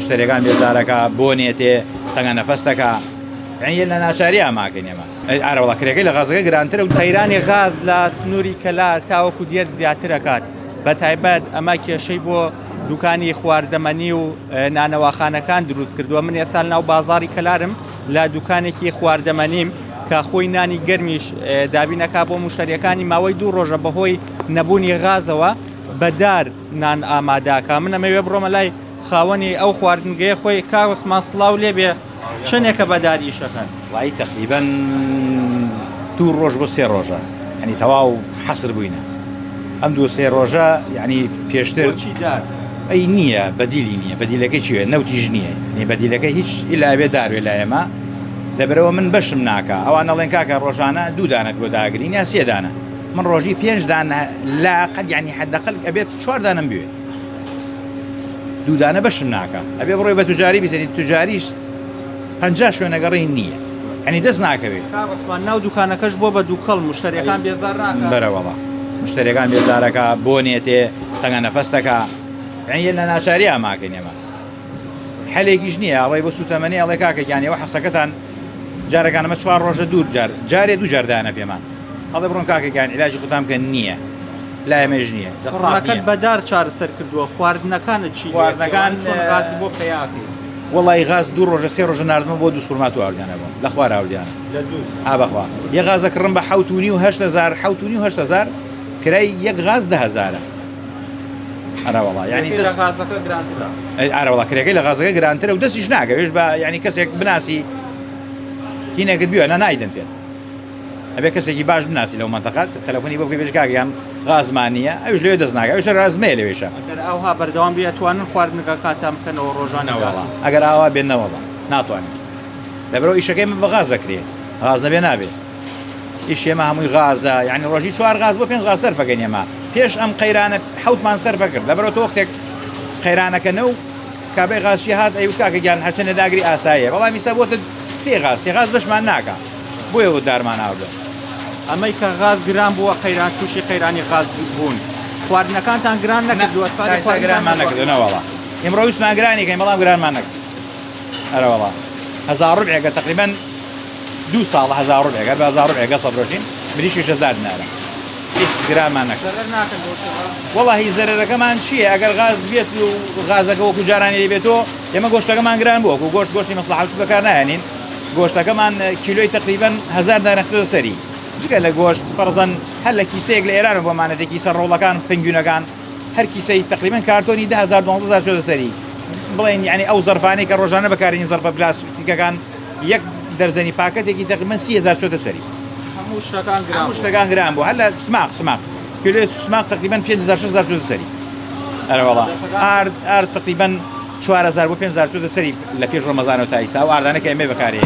مشتەریەکان بێزارەکە بۆنێتێ تەنگە نەفەستەکە یعنی لە ناچاری ئاماکەین ئێمە ئارەوەڵا کرێکەی لە غازەکە گرانترە و قەیرانی غاز لە سنووری کەلار تاوەکو دێت زیاتر ئەکات بە تایبەت ئەمە کێشەی بۆ دوکانی خواردەمەنی و نانەواخانەکان دروست کردووە من ئێستا ناو بازاری کەلارم لە دوکانێکی خواردەمەنیم کە خۆی نانی گەرمیش دابینەکا بۆ مشتریەکانی ماوەی دوو ڕۆژە بەهۆی نەبوونی غازەوە بەدار نان ئاماداکە من ئەمەوێ بڕۆمە لای خاوەنی ئەو خواردنگەیە خۆی کاک عوسمان سڵاو لێبێ چەندێکە بەدار ئیشەکەن؟ وڵی تەقریبەن دوو ڕۆژ بۆ سێ ڕۆژە یعنی تەواو حەسر بووینە ئەم دوو سێ ڕۆژە یعنی پێشتر بۆچی دار؟ ئەی نییە بەدیلی نییە بەدیلەکەی چیە نەوتیش نییە یعنی بەدیلەکە هیچ ئیلا بێ داروێ لای ئێمە لەبەرەوە من بەشم ناکا ئەوان ئەڵێن کاکە ڕۆژانە دوو دانەت بۆ داگرین یا سێ دانە من ڕۆژی پێنج دانە لا قەد یعنی حدەقل ئەبێت چوار دانەم بوێ دوو دانە بەشم ناکا ئەبێ بڕۆی بە توجاری بیزنی توجاریش 50 شوێنەگەڕی نییە ئەنی دەست ناکەوێت کاک عوسمان ناو دوکانەکەش بۆ بە دووکەڵ مشتریەکان بێزار ناکا بەرەوەڵا مشتریەکان بێزارەکە بۆنێتێ تەنگە نەفەستەکە یعنی لە ناچاری ئاماکەین ئێمە حەلێکیش نییە ئەڵێ بۆ سوتەمەنی ئەڵێ کاکە گیان ئێوە حەسەکەتان جارەکان ئەمە چوار ڕۆژە دوور جار جارێ دوو جار دایانە پێمان ئەڵێ بڕۆن کاکە گیان عیلاجی خۆتان بکەن نییە لای ئەمەش نییە دەسەڵات فڕنەکەت نییە بەدار چارەسەر کردووە خواردنەکانت چی لێ خواردنەکان چۆن غازی بۆ پەیاکەی وەڵی غاز دوو ڕۆژە سێ ڕۆژە ناردمە بۆ دوو سوورمات و ئاودیانە بۆم لە خوار ئاودیانە لە دوو ئا بەخوا یە غازە کڕم بە حەوت و نیو 8000 حەوت و نیو 8000 کرای یەک غاز دە هەزارە ئەرا وەڵا یعنی لە دەست غازەکە گرانترە ئەی ئارە وەڵا کرێکەی لە غازەکە گرانترە و دەستیش ناکەوێش بە یعنی کەسێک بناسی هینێکت بیوە نا نایدەن پێت ئەبێ کەسێکی باش بناسی لەو مەنتەقە تەلەفۆنی بۆ بکەی بێژ کاک گیان غازمان نییە ئەویش لەوێ دەست ناکە ئەویش ڕازمەیە لەوێشە ئەگەر ئاوها بەردەوام بێ ئەتوانن خواردنگەکانتان بکەنەوە ڕۆژانە نەوەڵا ئەگەر ئاوا بێ نەوەڵا ناتوانین لەبەرەوە ئیشەکەی من بە غاز دەکرێ غاز نەبێ نابێ ئیش ئێمە هەمووی غازە یعنی ڕۆژی چوار غاز بۆ پێنج غاز سەرفەکەین ئێمە پێش ئەم قەیرانە حوتمان سەرفە کرد لەبەرەوە تۆ وەختێک قەیرانەکە نەو کابرای غازچی هات ئەی وت کاکە گیان هەرچەندە داگری ئاساییە بەڵام ئیستا بۆتە سێ غاز سێ غاز بەشمان ناکا بۆیە وت دارمان ئاوردە. ئەمەی کە غاز گران بووە قەیران تووشی قەیرانی غاز بوون خواردنەکانتان گران نەکردووە تا ئێستا گرانمان نەکردووە نەوەڵا ئیمڕۆ ویستمان گرانی کەین بەڵام گرانمان نەکرد ئەرەوەڵا هەزار ڕوبعێکە تقریبا دوو ساڵە هەزار ڕوبعێک هەر بە هەزار ڕوبعێک گەسە فرۆشین مریشکیش هەزار دینارە هیچ گرانمان نەکرد زەرەر ناکەن بۆ شەڕە؟ وەڵاهی زەرەرەکەمان چییە ئەگەر غاز بێت و غازەکە وەکو جارانی لێ بێتەوە ئێمە گۆشتەکەمان گران بووە وەکو گۆشت گۆشتی مەسڵەحە و بەکار نایەنین گۆشتەکەمان کیلۆی تقریبا هەزار دینار خستۆتە سەری جگە لە گۆشت فەرزەن هەر لە کیسەیەک لە ئێرانەوە بۆمانەتێ کیسە ڕۆڵەکان پنگوینەکان هەر کیسەی تقریبا کارتۆنی 10000 12000 چۆتە سەری بڵێن یعنی ئەو زەرفانەی کە ڕۆژانە بەکارین زەرفە پلاستیکەکان یەک دەرزەنی پاکەتێکی تقریبا 30000 چۆتە سەری هەموو شتەکان گران هەموو شتەکان گران بوو هەر لە سماق سماق کیلۆی سماق تقریبا 5000 6000 چۆتە سەری ئەرە وەڵا ئارد ئارد تقریبا 4000 بۆ 5000 چۆتە سەری لە پێش ڕەمەزانەوە تا ئیستا ئەو ئاردانە کە ئێمە بەکارێ.